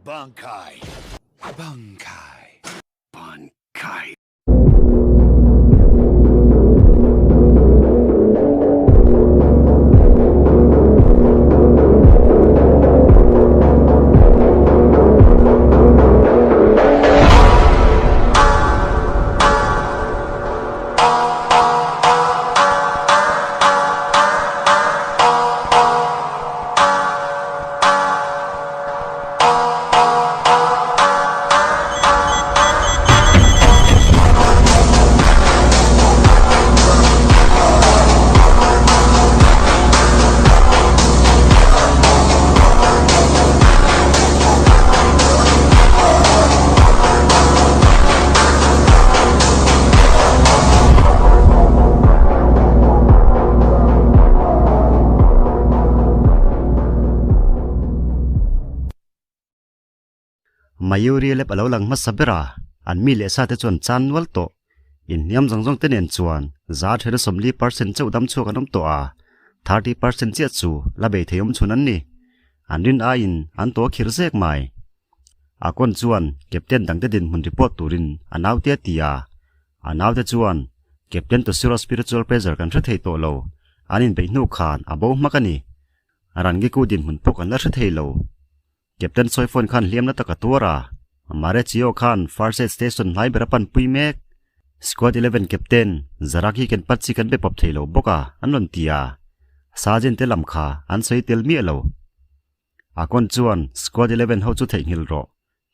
Bankai. Bankai. Bankai. Mayuri lep a lo lang hmasa ber a, an mi leh sa te chuan chan nual tawh. Inhniam zawng zawng te nen chuan za thena 40 percent chauh dam chhuak an awm tawh a, 30 percent chiah chu la bei thei awm chhun an ni. An rin aiin an tawh a khir zek mai. A kawn chuan Captain dangte dinhmun report turin a naute a ti a. A naute chuan, Captain Toshiro spiritual pressure kan hre thei tawh lo, an inbeih hnu khan a bo hmak a ni. Rangiku dinhmun pawh kan la hre thei lo. Captain sawi phone khan hliam na tak a tuar a, Marechio khan First Aid Station hnai ber a panpui mek. Squad 11 Captain Zaraki Kenpachi kan be pawp thei lo bawk a, an rawn ti a. Sergeant te lam kha an sawi tel miah lo. A kawn chuan Squad 11 ho chu theihnghilh rawh,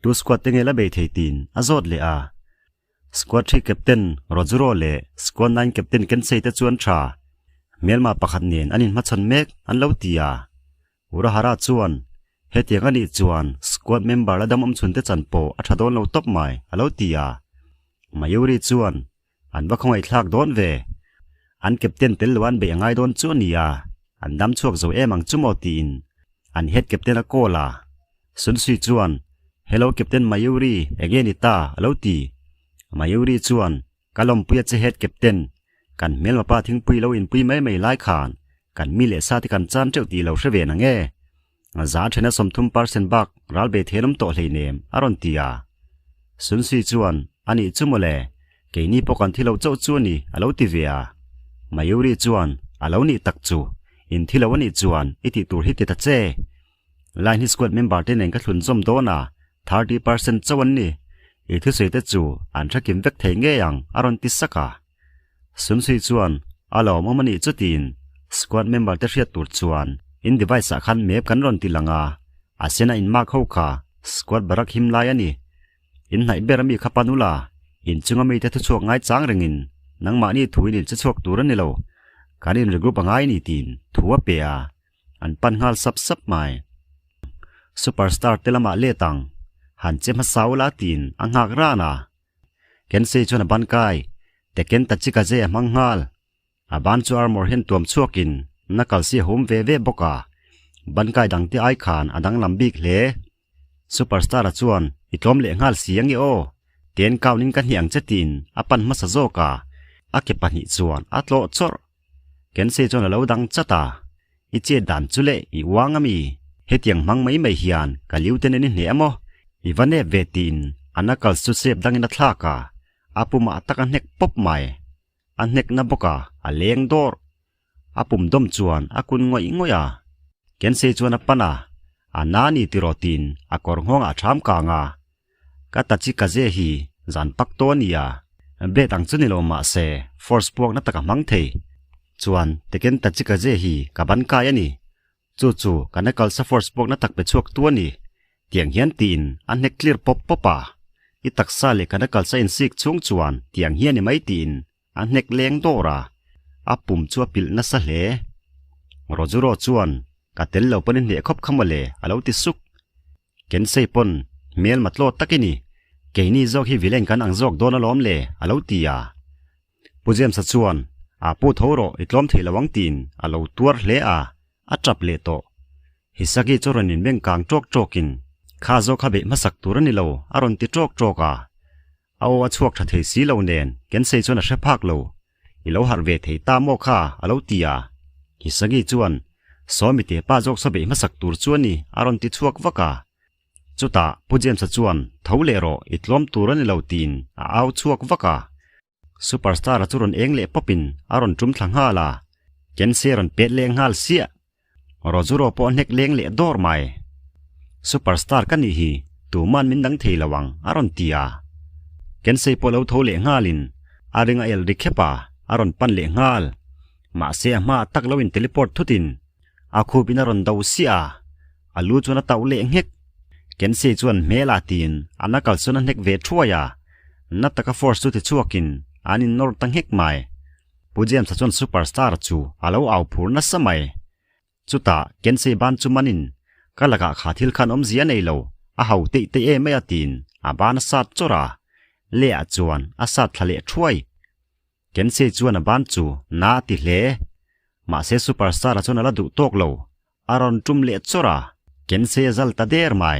tu squad te nge la bei thei tiin a zawt leh a. Squad 3 Captain Rojuro leh Squad 9 Captain Kensei te chuan tha hmelma pakhat nen an inhmachhawn mek an lo ti a. Urahara chuan, Hetiang a nih chuan squad member la dam awm chhun te chan pawh a tha dawn lo tawp mai, a lo ti a. Mayuri chuan, An va khawngaihthlak dawn ve. An captain tel lo an beih a ngai dawn chu a nia, an dam chhuak zo em ang chu maw tiin an head captain a call a. Sunsui chuan, Hello Captain Mayuri, enge ni ta? a lo ti. Mayuri chuan, Ka lawmpui a che head captain, kan hmelma pa thingpui lo inpui mai mai lai khan kan mi leh sa te kan chan teuh tih lo hre ve nang e. Za thena 30 percent bak ral bei thei an awm tawh hleinem, a rawn ti a. Sunsui chuan, A nih chu mawle, keini pawh kan thi lo chauh chu a ni, a lo ti ve a. Mayuri chuan, A lo nih tak chu, in thi lo a nih chuan i tih tur hi ti ta che. Line hi squad member te nen ka thlun zawm dawn a, 30 percent chauh an ni. I thusawi te chu an hrekim vek thei ngei ang, a rawn ti sak a. Sunsui chuan, A lawmawm a nih chu tiin squad member te hriat tur chuan in device ah khan map kan rawn ti lang a, a sena in mark ho kha squad barak him lai a ni. In hnaih ber ami kha pan ula, in chunga mite thuchhuak ngai chang rengin nangmahni thuin in che chhuak tur a ni lo. Kan in regroup a ngai ni tiin thu a pe a. An pan nghal sap sap mai. Superstar te lamah let ang. Han che hmasa ula tiin a nghak ran a. Kensei chuan a ban kai. Tekken Tachikaze a hmang nghal. A ban chu armor hian tuam chhuakin knuckles hi a hum ve ve bawk a. Ban kai dangte ai khan a danglam bik hle. Superstar-a chuan i tlawm leh nghal si ange aw, ten kaunin ka hniang che tiin a pan hmasa zawk a, a ke pahnih chuan a tlawh chawrh. Kensei chuan a lo dang chat a, I chet dan chu leh i uang ami, hetiang hmang mai mai hian ka liu te nen i hneh amaw, i va nep ve tiin a knuckles chu sep dangin a thlak a, a pumah tak a hnek pawp mai. A hnek na bawk a, a leng dawrh. A pum dawm chuan a kun ngawih ngawih a. Kensei chuan a pan a, A na ni tiraw tiin a kawr nghawngah a ṭham kang a. Ka tachi ka ze hi zan pak tawh a nia, blade ang chu ni lo mah se force puakna tak a hmang thei. Chuan Tekken tachi ka ze hi ka ban kai a ni. Chu chu ka knuckles a force puakna tak pe chhuak tu a ni. Tiang hian tiin a hnek clear pawp pawp a. I taksa leh ka knuckles a insik chhung chuan tiang hi a ni mai tiin A hnek leng dawr a, a pum chu a pilh nasa hle. Rojuro chuan, Ka tel lo pawn i hneh khawp kha mawle, a lo ti suk. Kensei pawn, Hmel matlaw tak i ni. Keini zawk hi villain kan ang zawk dawn alawm le, a lo ti a. Pu James-a chuan, A pu tho rawh, i tlawm thei lo ang tiin a lo tuar hle a, a tap leh tawh. Hisaki chu rawn inbeng kang ṭawk ṭawkin, Kha zawk kha beih hmasak tur a ni lo, a rawn ti ṭawk ṭawk a. A aw a chhuak tha thei si lo nen Kensei chuan a hre phak lo. I lo harh ve thei ta maw kha? a lo ti a. Hisagi chuan, Sawmi te pa zawk saw beih hmasak tur chu a ni, a rawn ti chhuak vak a. Chutah Pu James-a chuan tho leh rawh i tlawm tur a ni lo tiin a au chhuak vak a. Superstar-a chu rawn eng leh pawpin a rawn tum thla nghal a, Kensei rawn pet leh nghal siah. Rojuro pawh a hnek leng leh dawr mai. Superstar ka nih hi, tuman min dang thei lo ang, a rawn ti a. Kensei pawh lo tho leh nghalin a ring a el ri khep a, a rawn pan leh nghal. Mahse a hmaah tak lo in teleport thutin a khup in a rawn do siah a, a lu chuan a tauh leh nghek. Kensei chuan hmel ah tiin a nakal chuan a hnek ve thuai a, na taka force chu ti chhuakin an innawr ta nghek mai. Pu James-a chuan superstar chu a lo au phur nasa mai. Chutah Kensei ban chu manin, Ka lakah kha thil khan awmzia a nei lo, a hau teih teih em mai a tiin a ban a sat chawrh a, lehah chuan a sat thla leh thuai. Kensei chuan a ban chu na a ti hle. Mahse superstar-a chuan a la duh tawk lo, a rawn tum leh chawrh a, Kensei a zal ta der mai.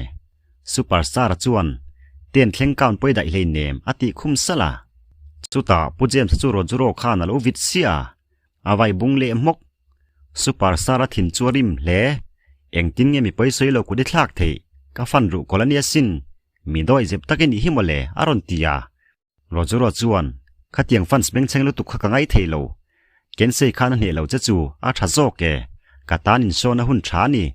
Superstar-a chuan ten thleng count pawi daih hlei nem a tih khum salh a. Chutah Pu James-a chu Rojuro khan a lo vit siah a, a vai bung leh hmawk. Superstar-a thin chu a rim hle. Engtin nge mi pawi sawi lo kut i thlak theih? Ka fan ruh kawlh a nia sin. Mi dawi zep tak i nih hi mawle, a rawn ti a. Rojuro chuan, Khatiang fans bengchheng lutuk kha ka ngai thei lo. Kensei khan a hneh lo che chu a tha zawk e, ka tan insawn a hun tha a ni.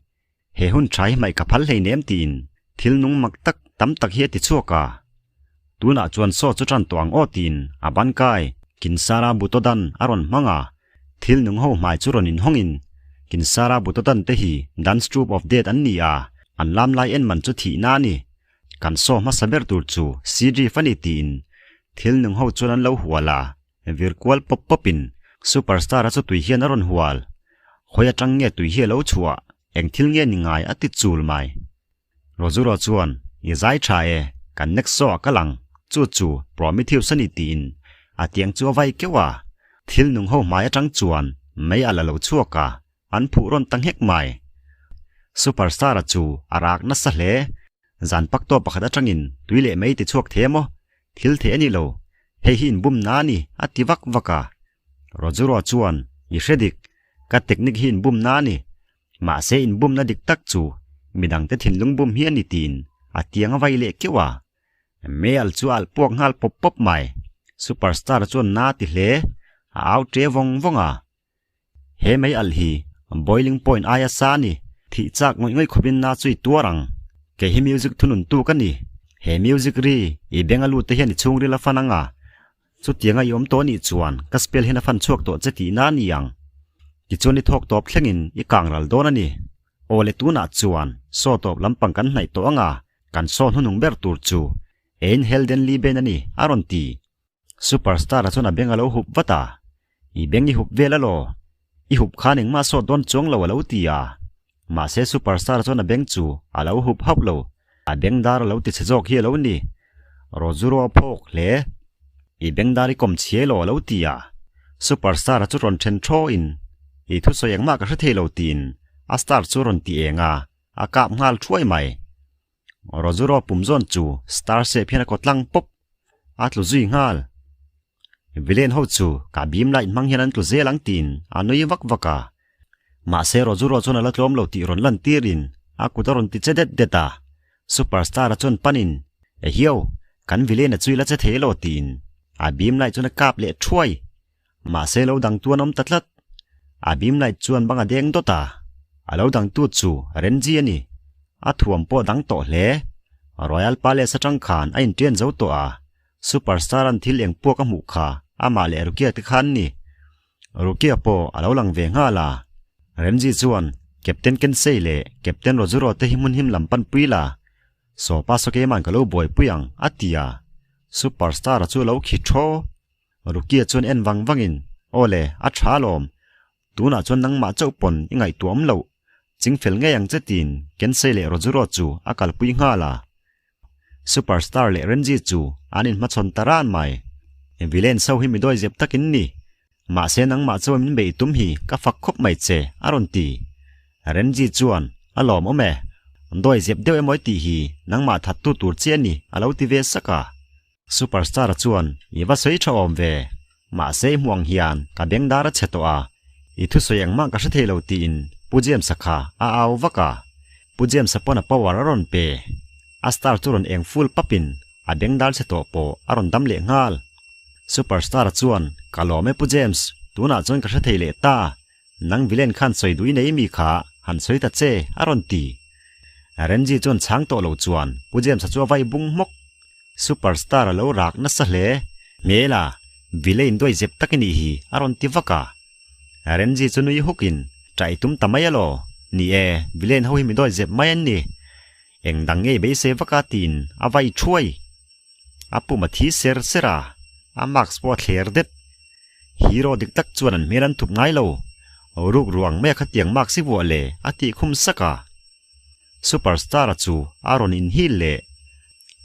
He hun tha hi hmaih ka phal hleinem tiin thil nung mak tak tam tak hi a ti chhuak a. Tunah chuan saw chu tan tawh ang aw tiin a ban kai Kinsara Butodan a rawn hmang a, thil nung ho hmai chu rawn inhawngin Kinsara Butodan te hi Dance Troupe of Death an ni a, an lam lai en man chu thihna a ni. Kan saw hmasa ber tur chu CD fani tiin thil nung ho chuan an lo hual a, vir kual pawp pawpin Superstar a chu tui hian a rawn hual. Hawi atang nge tui hi a lo chhuah, eng thil nge ni ngai a ti chul mai. Rojuro chuan, I zai tha e, kan next show ah kal ang, chu chu Prometheus a ni tiin a tiang chu a vai keuh a, thil nung ho hmai atang chuan mei a la lo chhuak a, An phuh rawn ta nghek mai. Superstar-a chu a rak nasa hle. Zan pak tawp pakhat atangin tui leh mei ti chhuak thei emaw? Thil thei a ni lo. Hei hi inbumna a ni, a ti vak vak a. Rojuro chuan, I hre dik. Ka technique hi inbumna a ni. Mahse inbumna dik tak chu midangte thinlung bum hi a ni tiin a tiang a vai leh keuh a. Mel chu a alh puak nghal pawp pawp mai. Superstar-a chuan na a ti hle. A au ṭe vawng vawng a. He mei alh hi boiling point aia sa a ni. Thih chak ngawih ngawih khawpin na chu i tuar ang. Kei hi music thununtu ka ni. He music ri i beng a lut te hian i chhungril a fan ang a. Chutianga i awm tawh anih chuan ka spell hian a fan chhuak tawh che tihna a ni ang. Tichuan i thawk tawp thlengin i kang ral dawn a ni. Aw le tunah chuan saw tawp lampang kan hnaih tawh ang a, kan saw hnunung ber tur chu Ein Helden Lieben a ni, a rawn ti. Superstar a chuan a beng a lo hup vat a, I beng i hup vel alaw? I hup khan engmah sawt dawn chuang lo a lo ti a. Mahse Superstar chuan a beng chu a lo hup hauh lo, a beng dar a lo ti chhe zawk hi a lo ni. Rojuro a phawk hle. I beng dar i kawm chhiai lo a lo ti a. Superstar a chu rawn then thaw in, I thusawi engmah ka hre thei lo tiin a star chu a rawn ti eng a, a kap nghal thuai mai. Rojuro pum zawn chu star shape hian a kaw tlang pawp, a tlu zui nghal. Villain ho chu ka beam light hmang hian an tlu zel ang tiin a nui vak vak a. Mahse Rojuro chuan a la tlawm lo tih rawn lan tirin a kut a rawn ti che det det a. Superstar a chuan panin, Ehiau, kan villain a chui la che thei lo tiin a beam light chuan a kap leh thuai. Mahse lo dangtu an awm ta tlat. A beam light chuan bang a deng dawt a, a lo dangtu chu Renji a ni. A thuam pawh a dang tawh hle. Royal Palace atang khan a intian zo tawh a, Superstar an thil eng puak a hmuh kha amah leh Rukia te khan ni. Rukia pawh a lo lang ve nghal a. Renji chuan Captain Kensei leh Captain Rojuro te hi hmun him lam pan pui la, Sawpa Sawkeima'n ka lo buaipui ang, a ti a. Superstar-a chu a lo khi thaw. Rukia chuan en vang vangin, Aw le, a tha alawm. Tunah chuan nangmah chauh pawn i ngaihtuah awm loh. Chingfel ngei ang che tiin Kensei leh Rojuro chu a kalpui nghal a. Superstar leh Renji chu an inhmachhawn ta ran mai. Villain so hi mi dawi zep takin ni. Mahse nangmah chuan min bei tum hi ka fak khawp mai che, a rawn ti. Renji chuan, A lawm awm e. Dawi zep deuh emaw i tih hi nangmah thattu tur che a ni, a lo ti ve sak a. Superstar-a chuan, I va sawi tha awm ve. Mahse i hmuh ang hian ka bengdar a chhe tawh a, i thusawi engmah ka hre thei lo tiin Pu James-a kha a au vak a. Pu James-a pawn a power a rawn pe. A star chu rawn eng full pap in a beng dal chhe tawh pawh a rawn dam leh nghal. Superstar chuan, Ka lawm e Pu James, tunah chuan ka hre thei leh ta. Nang villain khan sawi duh i nei mi kha han sawi ta che, a rawn ti. Renji chuan chhang tawh lo chuan Pu James-a chu a vai bung hmawk. Superstar a lo rak nasa hle. Hmela, villain duai zep tak i nih hi, a rawn ti vak a. Renji chu nui hukin, Ṭah i tum ta mai alaw? Ni e, villain ho hi mi duai zep mai an ni. Eng dang ngei beisei vak a tiin a vai thuai. A pum a thi ser ser a, a mask pawh a thler det. Hero dik tak chuan an hmel an thup ngai lo. Ruk ruang mai a khatiang mask hi vuah le a tih khum sak a. Superstar a chu a rawn inhil leh.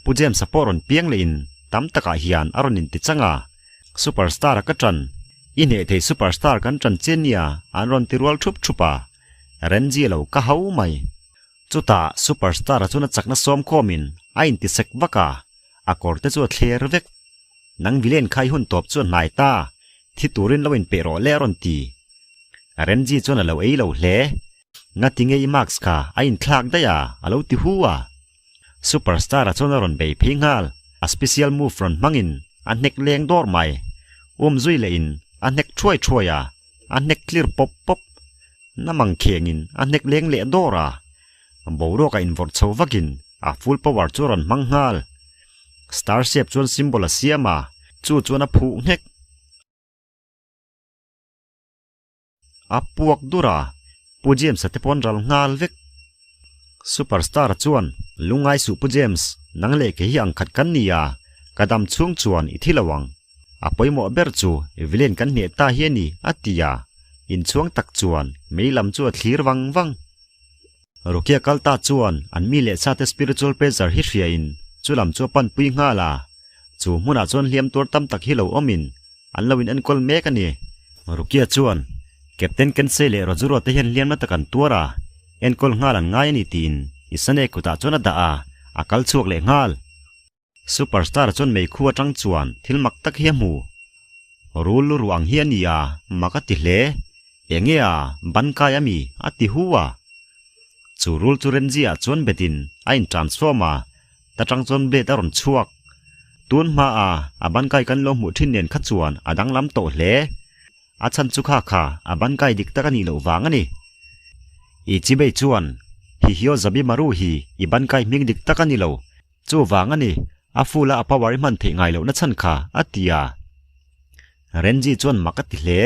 Pu James-a pawh rawn piang leh in tam takah hian a rawn inti chang a. Superstar a ka ṭan. I hneh thei superstar kan ṭan che nia an rawn ti rual ṭhup ṭhup a. Renji a lo ka hau mai. Chutah superstar-a chuan a chakna sawm khawmin a intisek vak a, a kawr te chu a thler vek. Nang villain kha i hun tawp chu a hnai ta, thi turin lo inpeih rawh le a rawn ti. Renji chuan a lo ei lo hle. Ngati nge i mask kha a inthlak daih a, a lo ti hu a. Superstar-a chuan a rawn bei phei nghal, a special move rawn hmangin a hnek leng dawr mai. Um zui lehin a hnek thuai thuai a, a hnek tlir pawp pawp. Na mang khengin a hnek leng leh dawr a, boruak a invawrh chho vakin a full power chu a rawn hmang nghal. Star shape chuan symbol a siam a, chu chuan a phuh nghek. A puak dur a, Pu James-a te pawn ral nghal vek. Superstar chuan, Lungngai suh Pu James, nang leh kei hi ang khat kan ni a, ka dam chhung chuan i thi lo ang. A pawimawh ber chu villain kan hneh ta hi a ni, a ti a. Inchhuang tak chuan mei lam chu a thlir vang vang. Rukia kal ta chuan an mi leh sate spiritual pressure hi hriain chu lam chu a panpui nghal a. Chu hmunah chuan hliam tuar tam tak hi lo awmin an lo in enkawl mek a ni. Rukia chuan, Captain Kensei leh Rojuro te hian hliamna tak an tuar a, enkawl nghal an ngai a ni tiin Isane kutah chuan a dah a, a kal chhuak leh nghal. Superstar chuan meikhu atang chuan thil mak tak hi a hmu. Rul lu ruang hi a ni a, mak a ti hle. Enge a, ban kai a mi? a ti hu a. Chu rul chu Renji ah chuan betin a in transform a, ta tang chuan blade a rawn chhuak. Tun hma a, a ban kai kan lo hmuh thin nen kha chuan a danglam tawh hle. A chhan chu kha kha a ban kai dik tak a nih loh vang a ni. I chibei chuan, Hihio Zabimaru hi i ban kai hming dik tak a ni lo. Chuvang a ni, a full a a power i hman theih ngai lohna chhan kha, a ti a. Renji chuan mak a ti hle.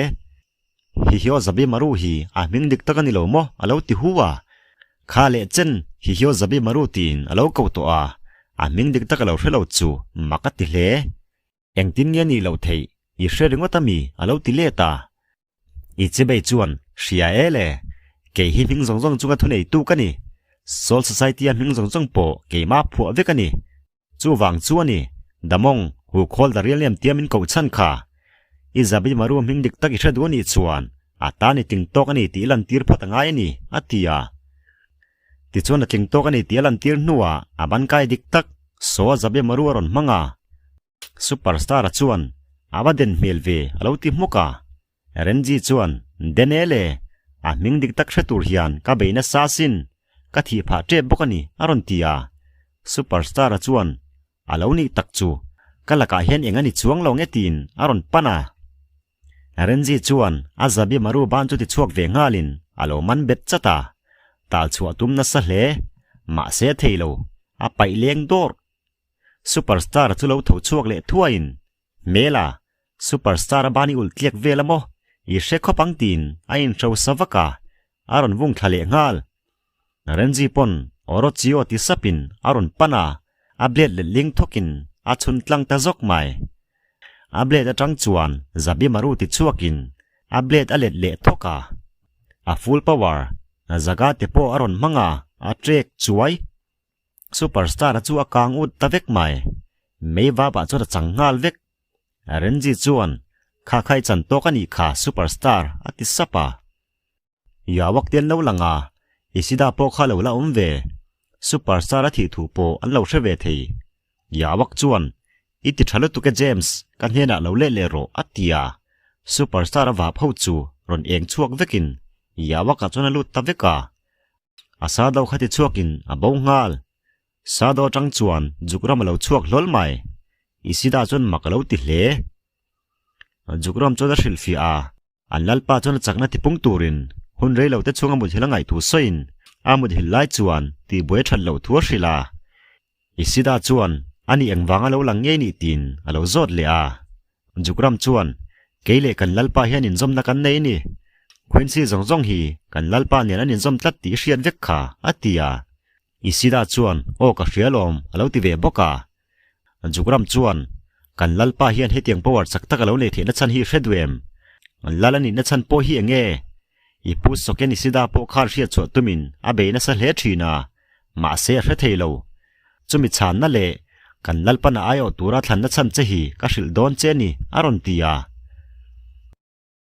Hihio Zabimaru hi a hming dik tak a ni lo maw? a lo ti hu a. Kha leh chen, Hihio Zabimaru tiin a lo ko tawh a, a hming dik tak a lo hre lo chu mak a ti hle. Engtin nge nih loh theih? I hre ringawt a mi? a lo ti let a. I chibei chuan, Hria e le, kei hi hming zawng zawng chunga thuneitu ka ni. Soul Society-a hming zawng zawng pawh keimah phuah vek a ni. Chuvang chu a ni, Damawng, hu khawl da rial nem tia min koh chhan kha. I Zabi Maru hming dik tak i hre duh a nih chuan, a tan i tling tawk a ni tih i lantir phawt a ngai a ni, a ti a. Tichuan a tling tawk a ni tih a lantir hnuah a ban kai dik tak, Saw Zabi Maru a rawn hmang a. Superstar-a chuan, A va den hmel ve, a lo ti hmuk a. Renji chuan, Den e le, a hming dik tak hre tur hian ka bei nasa asin, ka thih phah tep bawk a ni, a rawn ti a. Superstar-a chuan, A lo nih tak chu, ka lakah hian eng a ni chuang lo nge tiin a rawn pan a. Renji chuan a Zabi Maru ban chu ti chhuak ve nghalin a lo man bet chat a. Tal chhuah tum nasa hle, mahse a thei lo, a paih leng dawrh. Superstar chu lo tho chhuak leh thuaiin, Hmela, Superstar a ban i ulh tliak vel a maw? I hre khawp ang tiin a inhro sa vak a, a rawn vung thla leh nghal. Renji pawn Orochio ti sapin a rawn pan a, a blade let ling thawkin a chhun tlang ta zawk mai. A blade atang chuan Zabimaru ti chhuakin a blade a let leh thawk a, a full power Zaga te pawh a rawn hmang a, a trek chuai. Superstar a chu a kang ut ta vek mai. Mei vapah chuan a chang nghal vek. Renji chuan, Kha khai chan tawk a nih kha Superstar, a ti sap a. Yawak te an lo lang a, Isida pawh kha lo la awm ve. Superstar a thih thu pawh an lo hre ve thei. Yawak chuan, I ti tha lutuk e James, ka hnenah lo leh leh rawh, a ti a. Superstar a vap ho chu rawn eng chhuak vekin Yawak-ah chuan a lut ta vek a. A sa do kha ti chhuakin a bo nghal. Sado atang chuan Jukram a lo chhuak hlawl mai. Isida chuan mak a lo ti hle. Jukram chuan a hrilhfiah a, an lalpa chuan a chakna tipung turin hun rei lo te chhunga muthilh a ngaih thu sawiin a muthilh lai chuan tihbuai a that loh thu a hrilh a. Isida chuan a nih engvang a lo lang ngei nih tiin a lo zawt leh a. Jukram chuan, Kei leh kan lalpa hian inzawmna kan nei ni. Quincy zawng zawng hi kan lalpa nen an inzawm tlat tih i hriat vek kha, a ti a. Isida chuan, Aw ka hria lawm, a lo ti ve bawk a. Jukram chuan, Kan lalpa hian hetiang power chak tak a lo nei theihna chhan hi i hre duh em? Lal a nihna chhan pawh hi eng nge? I pu Soken Isida pawh khan hriat chhuah tumin a bei nasa hle thin a, mahse a hre thei lo. Chumi chhanna leh kan lalpana aiawh tura thlanna chhan che hi ka hrilh dawn che ni, a rawn ti a.